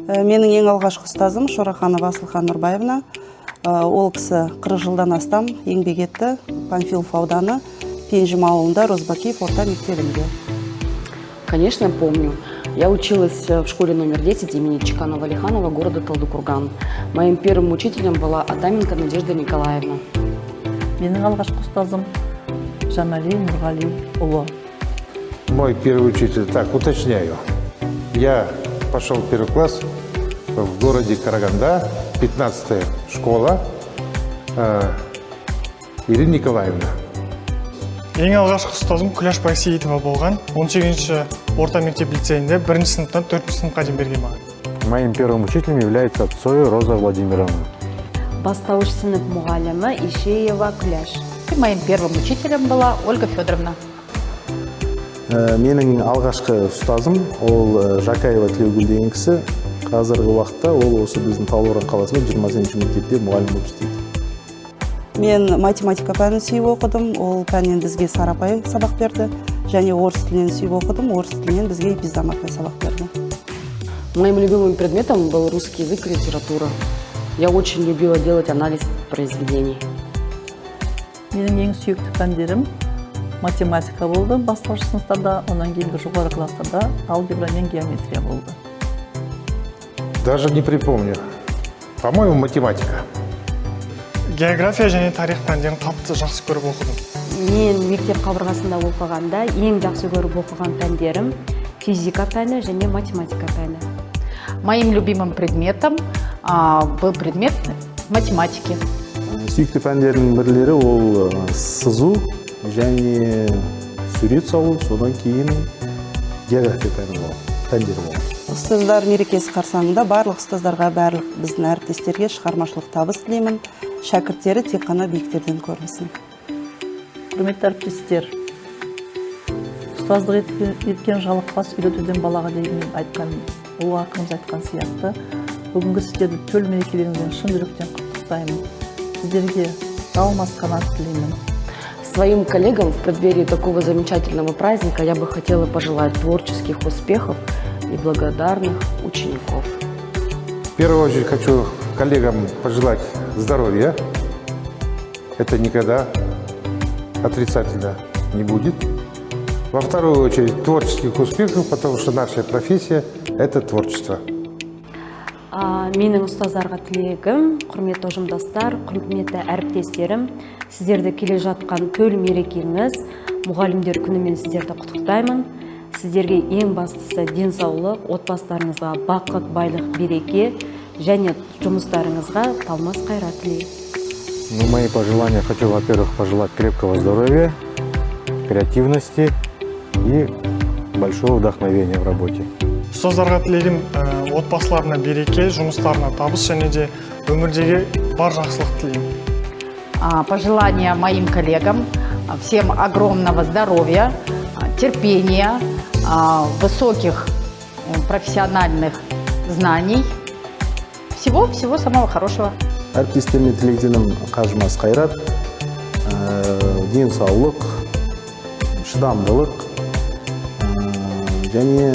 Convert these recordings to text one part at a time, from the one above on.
Менің ең алғашқы ұстазым Шораханова Асылхан Нұрбаевна. Ол кісі 40 жылдан астам еңбек етті Панфилов ауданы, Пенжім ауылында, Розбакиев орта мектебінде. Конечно, помню. Я училась в школе номер 10 имени Чекана Валиханова города Талдыкурган. Моим первым учителем была Адаменко Надежда Николаевна. Менің алғашқы ұстазым Жамали Нұрғали ұлы. Мой первый учитель, так, уточняю. Я пошел в первый класс в городе Караганда, 15-я школа, Ирина Николаевна. Ең алғашқы ұстазым Күләш Байсейітова болған. 18 орта мектеп лицейінде бірінші сыныптан төртінші сыныпқа дейін берген маған. Моим первым учителем является Цой Роза Владимировна. Бастауыш сынып мұғалімі Ишеева Күләш. Моим первым учителем была Ольга Федоровна. Менің алғашқы ұстазым ол Жақаева Тілеугүл деген кісі. Қазіргі уақытта ол осы біздің Талдықорған қаласында 28 мектепте мұғалім болып істейді. Мен математика пәнін сүйіп оқыдым. Ол пәннен бізге Сара апай сабақ берді. Және орыс тілінен сүйіп оқыдым. Орыс тілінен бізге Ибиздам апай сабақ берді. Моим любимым предметом был русский язык и литература. Я очень любила делать анализ произведений. Менің ең сүйікті пәндерім математика болды бастауыш сыныптарда, одан кейінгі жоғары класстарда алгебра мен геометрия болды. Даже не припомню. По-моему, математика. География және тарих пәндерін қатты жақсы көріп оқыдым. Мен мектеп қабырғасында оқығанда ең жақсы көріп оқыған пәндерім физика пәні және математика пәні. Моим любимым предметом был предмет математики. Сүйікті пәндердің бірлері ол сызу және сурет салу, содан кейін география пәні болады, пәндері болады. Ұстаздар мерекесі қарсаңында барлық ұстаздарға, барлық біздің әріптестерге шығармашылық табыс тілеймін. Шәкірттері тек қана биіктерден көрінсін. Құрметті әріптестер, ұстаздық еткен жалықпас, үйретуден балаға деген айтқан ұлы ақынымыз айтқан сияқты, бүгінгі сіздерді төл мерекелеріңізбен шын жүректен құттықтаймын. Сіздерге талмас қанат тілеймін. Своим коллегам в преддверии такого замечательного праздника я бы хотела пожелать творческих успехов и благодарных учеников. В первую очередь хочу коллегам пожелать здоровья. Это никогда отрицательно не будет. Во вторую очередь творческих успехов, потому что наша профессия – это творчество. Менің ұстаздарға тілегім: құрметті ұжымдастар, құрметті әріптестерім, сіздерді келе жатқан төл мерекеңіз, мұғалімдер күнімен сіздерді құттықтаймын. Сіздерге ең бастысы денсаулық, отбасыларыңызға бақыт, байлық, береке және жұмыстарыңызға талмас қайрат тілеймін. Ну, мои пожелания: хочу, во-первых, пожелать крепкого здоровья, креативности и большого вдохновения в работе. Ұстаздарға тілегім отбасыларына береке, жұмыстарына табыс және де өмірдегі бар жақсылық тілеймін. Пожелания моим коллегам: всем огромного здоровья, терпения, высоких профессиональных знаний, всего-всего самого хорошего. Әріптестеріме тілейтінім қажымас қайрат, денсаулық, шыдамдылық және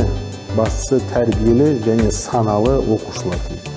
бастысы тәрбиелі және саналы оқушылар тілеймін.